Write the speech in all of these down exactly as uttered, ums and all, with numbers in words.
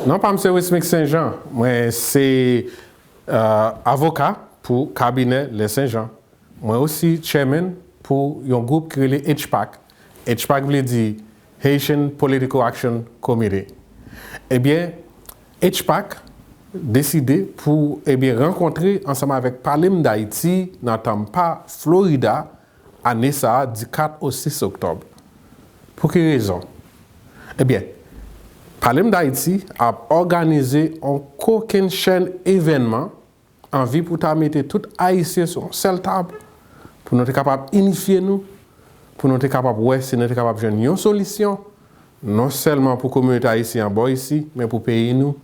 Non pa m se Wismic Saint Jean, mwen se uh, avoka pou kabinè Les Saint Jean. Mwen osi chairman pou yon gwoup ki rele HPAC. HPAC vle di Haitian Political Action Committee. Ebyen, HPAC deside pou ebyen rankontre ansanm avèk Palem Dayiti nan Tampa, Florida, ane sa a di kat o sis oktòb. Pou ki rezon? Ebyen, Palem Dayiti ap òganize yon kokenn chèn evènman an vi pou ta mete tout Ayisyen sou yon sèl tab, pou nou te kapab inifye nou, pou nou te kapab wè si nou te kapab jwenn yon solisyon, non sèlman pou kominote ayisyen an bò isi, men pou peyi nou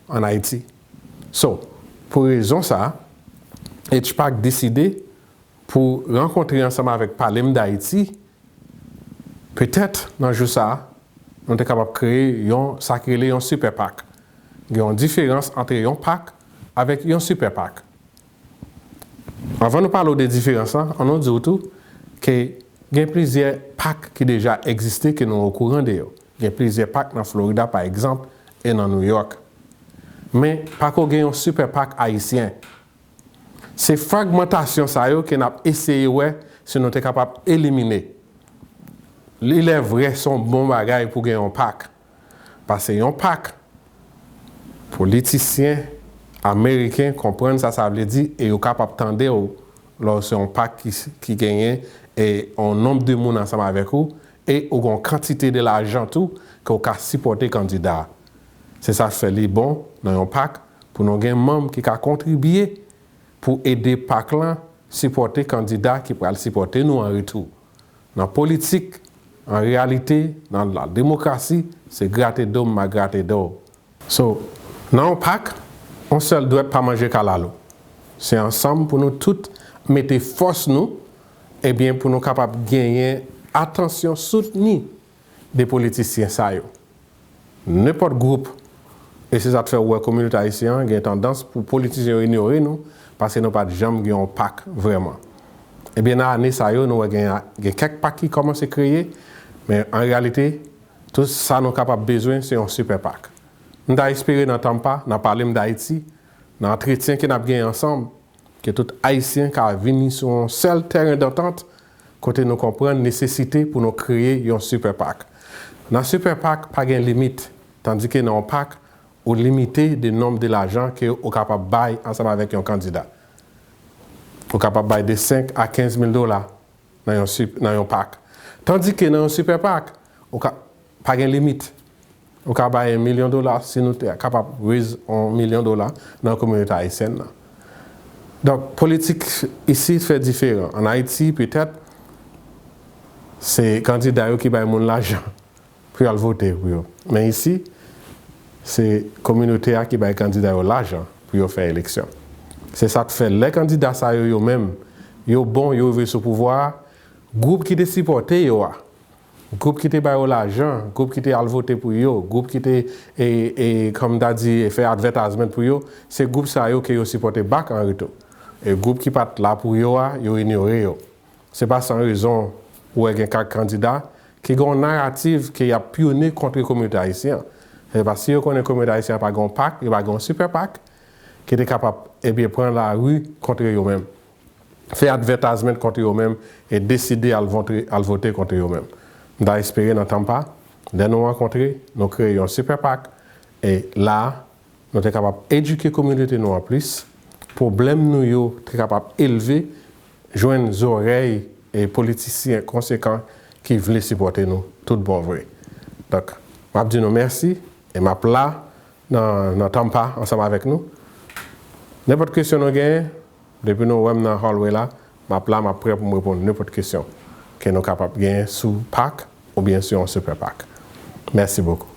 ann Ayiti. So, pou rezon sa a, HPAC deside pou rankontre ansanm avèk Palem Dayiti, petèt nan jou sa a, nou te kapab kreye yon sa ki rele yon Super PAC. Gen yon diferans ant yon PAC avèk yon Super PAC. Anvan nou pale w de diferans lan, ann nou di w tou ke gen plizyè PAC ki deja egziste ke nou okouran de yo. Gen plizyè PAC nan Florida pa egzanp e nan New York. Men pako gen yon Super PAC ayisyen. Se fragmantasyon sa yo ke n ap eseye wè si nou te kapab elimine. Li lè vre se yon bon bagay pou gen yon PAC. Paske yon PAC, politisyen ameriken konprann sa sa vle di e yo kapab tande w lè w se yon PAC ki, ki genyen e yon nonb de moun ansanm avèk ou e ou gen yon kantite de lajan tou ke w ka sipòte kandida a. Se sa k fè li bon nan yon PAC pou nou gen manm ki ka kontribye pou ede PAC lan sipòte kandida ki pral sipòte nou an retou. Nan politik, an reyalite, nan la demokrasi, se grate do m ma grate do w. So, nan yon PAC, yon sèl dwèt pa manje kalalou. Se ansanm pou nou tout mete fòs nou, ebyen pou nou kapab genyen atansyon soutni de politisyen sa yo. Nenpòt gwoup, e se sa k fè w wè kominote ayisyen an gen tandans pou politisyen yo inyore nou, paske nou pa t janm gen yon PAC vrèman. Ebyen nan ane sa yo, nou wè gen, gen kèk PAC ki kòmanse kreye, men an reyalite, tou sa nou kapab bezwen se yon Super PAC. M ta espere nan Tampa, nan Palem Dayiti, nan antretyen ke n ap genyen ansanm, ke tout Ayisyen ka vini sou yon sèl tèren dantant kote nou konprann nesesite pou nou kreye yon Super PAC. Nan Super PAC, pa gen limit, tandike nan yon PAC, ou limite de nonb de lajan ke ou kapab bay ansanm avèk yon kandida. Ou kapab bay de senk a kenz mil dola nan yon, nan yon PAC. Tandike nan yon Super PAC, ou ka, pa gen limit. Ou ka bay yon milyon dola si nou te kapab raise yon milyon dola nan kominote ayisyèn nan. Donk, politik isi fè diferan. Ann Ayiti, petèt, se kandida yo ki bay moun lajan pou y al vote pou yo. Men isi, se kominote a ki bay kandida yo lajan pou yo fè eleksyon. Se sa k fè lè kandida sa yo, yo menm, yo bon, yo rive sou pouvwa a, gwoup ki te sipòte yo a, gwoup ki te ba yo lajan, gwoup ki te al vote pou yo, gwoup ki te, e, e, kòm ta di, fè advertisement pou yo, se gwoup sa yo ke yo sipòte back an retou. E gwoup ki pa t la pou yo a, yo inyore yo. Se pa san rezon ou wè gen kèk kandida ki gen yon narativ ke y ap pyone kont kominote ayisyen an. Se pa si yo konnen kominote ayisyen an pa gen yon PAC, yo pa gen yon Super PAC, ki te kapab, ebyen, pran lari kont yo menm, fè advertisement kont yo menm e deside al vote, al vote kont yo menm. M ta espere nan Tampa, lè nou rankontre, nou kreye yon Super PAC, e la a, nou te kapab edike kominote nou an plis, pwoblèm nou yo te kapab elve, jwenn zòrèy e politisyen konsekan ki vle sipòte nou tout bon vre. Donk, m ap di nou mèsi e m ap la nan, nan Tampa ansanm avèk nou. Nenpòt kesyon nou genyen, depi nou wè m nan hallway la, m ap la, m ap prè pou m reponn nenpòt kesyon ke nou kapab genyen sou PAC oubyen sou yon Super PAC. Mèsi bokou.